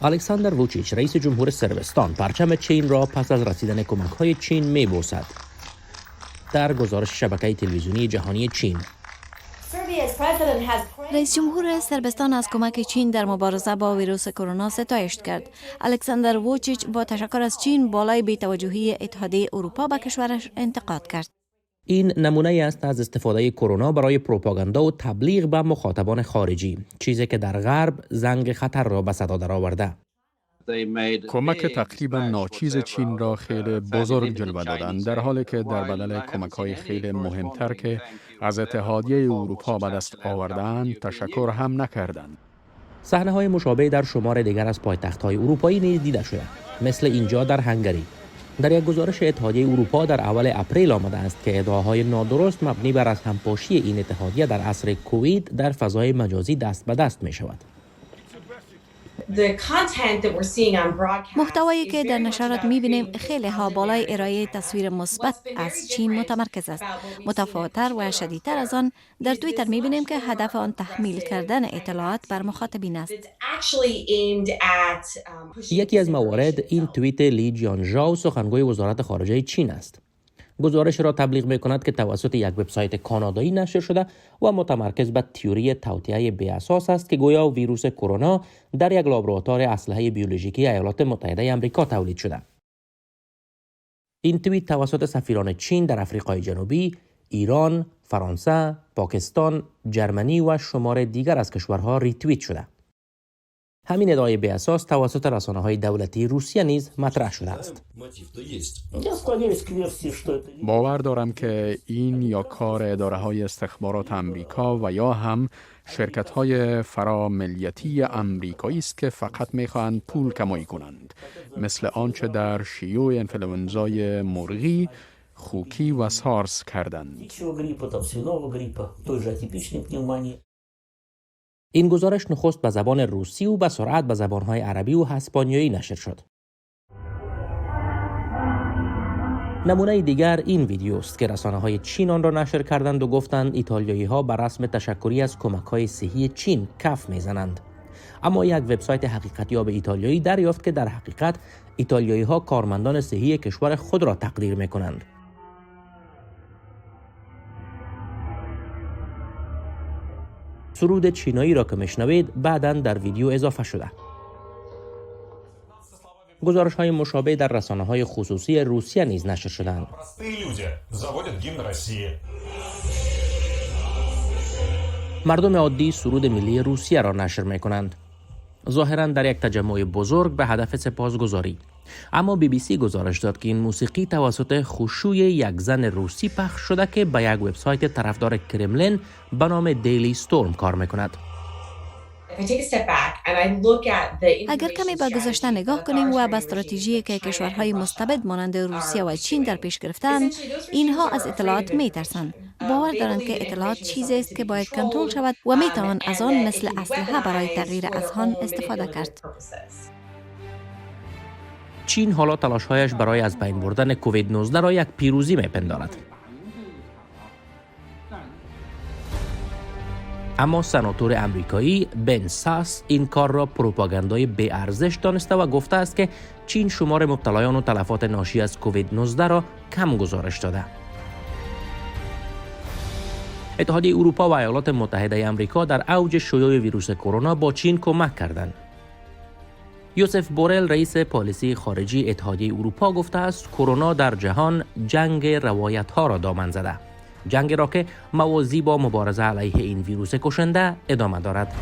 الکساندر ووچیچ، رئیس جمهور صربستان، پرچم چین را پس از رسیدن کمک‌های چین میبوسد. در گزارش شبکه تلویزیونی جهانی چین. رئیس جمهور صربستان از کمک چین در مبارزه با ویروس کرونا ستایش کرد. الکساندر ووچیچ با تشکر از چین بالای بی‌توجهی اتحادیه اروپا به کشورش انتقاد کرد. این نمونه است از استفاده کرونا برای پروپاگاندا و تبلیغ به مخاطبان خارجی، چیزی که در غرب زنگ خطر را به صدا درآورده. کمک تقریبا ناچیز چین را خیلی بزرگ جلوه دادند، در حالی که در بدل کمک های خیلی مهمتر که از اتحادیه اروپا به دست آوردند تشکر هم نکردند. صحنه های مشابه در شمار دیگر از پایتخت های اروپایی نیز دیده شده، مثل اینجا در هنگری. در یک گزارش اتحادیه اروپا در اول اپریل آمده است که ادعاهای نادرست مبنی بر از همپاشی این اتحادیه در عصر کووید در فضای مجازی دست به دست می شود. محتوایی که در نشرات می‌بینیم خیلی ها بالای ارائه تصویر مثبت از چین متمرکز است. متفاوت‌تر و شدیدتر از آن، در توییتر می‌بینیم که هدف آن تحمیل کردن اطلاعات بر مخاطبین است. یکی از موارد این توییت لی جیان ژاو، سخنگوی وزارت خارجه چین است. گزارش را تبلیغ می کند که توسط یک وبسایت کانادایی نشر شده و متمرکز به تئوری توطئه بی اساس است که گویا ویروس کرونا در یک لابراتوار اسلحه بیولوژیکی ایالات متحده آمریکا تولید شده. این توییت توسط سفیران چین در افریقای جنوبی، ایران، فرانسه، پاکستان، جرمنی و شمار دیگر از کشورها ریتوییت شده. همین ادعای بی اساس توسط رسانه‌های دولتی روسیه نیز مطرح شده است. باور دارم که این یا کار اداره های استخبارات امریکا و یا هم شرکت های فراملیتی امریکایی است که فقط میخواهند پول کمایی کنند، مثل آنچه در شیوع انفلوئنزای مرغی، خوکی و سارس کردند. این گزارش نخست به زبان روسی و به سرعت به زبانهای عربی و هسپانیایی نشر شد. نمونه دیگر این ویدیو است که رسانه‌های چین آن را نشر کردند و گفتند ایتالیایی ها به رسم تشکری از کمک‌های صحی چین کف می‌زنند. اما یک وبسایت حقیقتیاب ایتالیایی دریافت که در حقیقت ایتالیایی ها کارمندان صحی کشور خود را تقدیر می‌کنند. سرود چینایی را که میشنوید بعداً در ویدیو اضافه شده. گزارش های مشابه در رسانه های خصوصی روسیه نیز نشر شدند. مردم عادی سرود ملی روسیه را نشر می کنند. ظاهراً در یک تجمع بزرگ به هدف سپاسگزاری. اما بی بی سی گزارش داد که این موسیقی توسط خشوع یک زن روسی پخش شده که به یک وبسایت طرفدار کرملین به نام دیلی استورم کار میکند. اگر کمی به گذشته نگاه کنیم و به استراتژی که کشورهای مستبد مانند روسیه و چین در پیش گرفتند، اینها از اطلاعات میترسند. باور دارند که اطلاعات چیزی است که باید کنترل شود و میتوان از آن مثل اسلحه برای تغییر اذهان استفاده کرد. چین حالا تلاشهایش برای از بین بردن کووید 19 را یک پیروزی میپندارد. اما سناتور امریکایی بن ساس این کار را پروپاگاندای بی ارزش دانسته و گفته است که چین شمار مبتلایان و تلفات ناشی از کووید 19 را کم گزارش داده. اتحادیه اروپا و ایالات متحده امریکا در اوج شیوع ویروس کرونا با چین کمک کردند. یوسف بورل، رئیس پالیسی خارجی اتحادیه اروپا، گفته است کرونا در جهان جنگ روایت ها را دامن زده. جنگ را که موازی با مبارزه علیه این ویروس کشنده ادامه دارد.